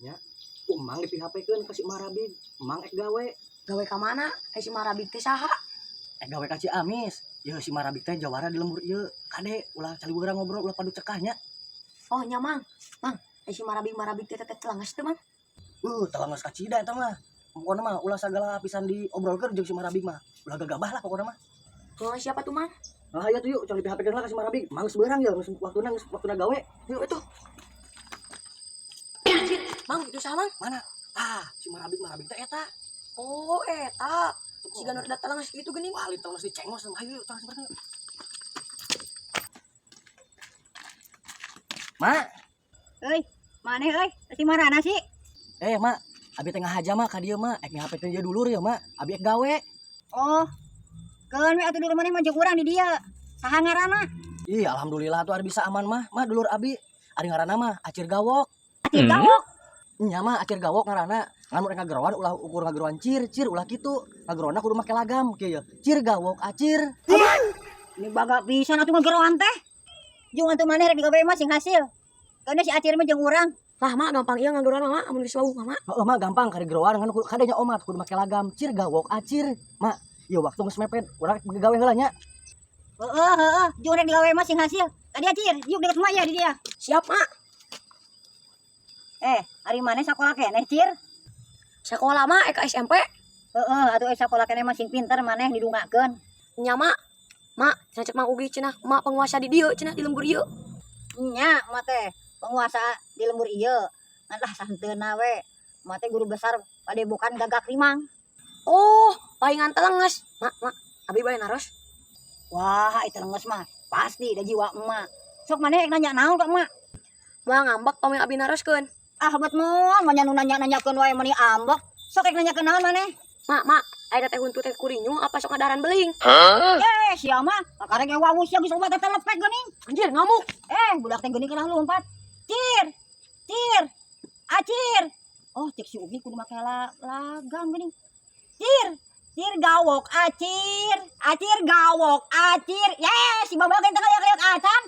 Nya. Ku Emang di PHP-keun ka si Marabig. Emang ek gawe. Gawe ka mana? Eh, si Marabig teh saha? Ek gawe ka Ciamis. Yeuh, si Marabig teh jawara di lembur ieu. Kade ulah caliweuran ngobrol, ulah padu cekah nya. Oh nya, Mang. Mang, eh, si Marabig Marabig teh teh telenges teu, Mang? Telenges kacida eta mah. Pokokna mah ulah sagala pisan diobrolkeun jeung si Marabig mah. Ulah gagabah lah pokokna mah. Oh, siapa tuh, Mang? Ah, ayo tuh yuk, cang di PHP-keun lah ka si Marabig. Mang geus beurang ya, geus waktuna, geus waktuna gawe. Yuk itu. Anjir, Mang, itu saha, Mang? Mana? Ah, si Marabig Marabig teh eta. Oh, eta. Si Ganor da telenges gitu geuning. Wah, lintang mesti cengos. Ayo yuk, tang sebentar. Mak, Euy, maneh euy, si marana sih? Eh mak, abi teh ngahaja mak ka dieu mak, ek ngahapekeun ieu dulur ya mak, abi ek gawe. Oh. Keun we atuh dulur maneh mah jeung urang di dieu. Saha ngaranna? Ih, alhamdulillah tuh ari bisa aman mah. Mah dulur abi, ari ngaranna mah Acir Gawok. Acir Gawok. Nya mah Acir Gawok ngaranna. Ngan mun rek ngageroan ulah ukur ngageroan cir, cir ulah kitu. Ngageroanna kudu make lagam kieu ye. Cir Gawok Acir. Ini baga pisan atuh ngageroan teh. Jeung atuh maneh rek digawe mah sing hasil. Keun si Acir mah jeung urang. Lah, Mak, gampang ieu ngageroan mah, Mak, amun geus wawuh mah, Mak. Heeh mah gampang kari geroan ngan kudu kadenya omat kudu make lagam cir gawok acir. Mak, ieu waktu geus mepet, urang rek gawe heula nya. Heeh, heeh, jeung rek digawe mah sing hasil. Tadi Acir, yuk deket emak ya di dia. Siap, Mak. Eh, ari maneh sakola keneh, Cir? Sekolah, Mak, ek SMP. Heeh, atuh sakola keneh mah sing pinter maneh didungakeun. Nya, Mak. Mak, cenah cek Mang Ugi cenah, Mak penguasa di dieu cenah di lembur ieu. Nya, emak teh penguasa di lembur ieu. Ngan lah santeuna we. Emak teh guru besar padepokan Gagak Rimang. Oh, palingan telenges. Mak, Mak, abi bade naros. Wah, itu lenges mah pasti da jiwa emak. Sok maneh rek nanya naon ka emak? Moal ngambek pami abi naroskeun. Ah, bet moal mah nu nanya-nanyakeun wae meuni ambek. Sok rek nanyakeun naon maneh? Mak, Mak, aya teh huntu teh kurinyu apa sok ngadaran beling? Eh, sia mah kakarek ge wawus sia geus obat teh lepek geuning. Anjir, ngamuk. Eh, budak teh geuning kana lompat. Cir. Cir. Acir. Oh, cek si Ugi kudu make lagam geuning. Cir. Cir gawok acir. Acir gawok acir. Ye, si babagen teh kayak acan.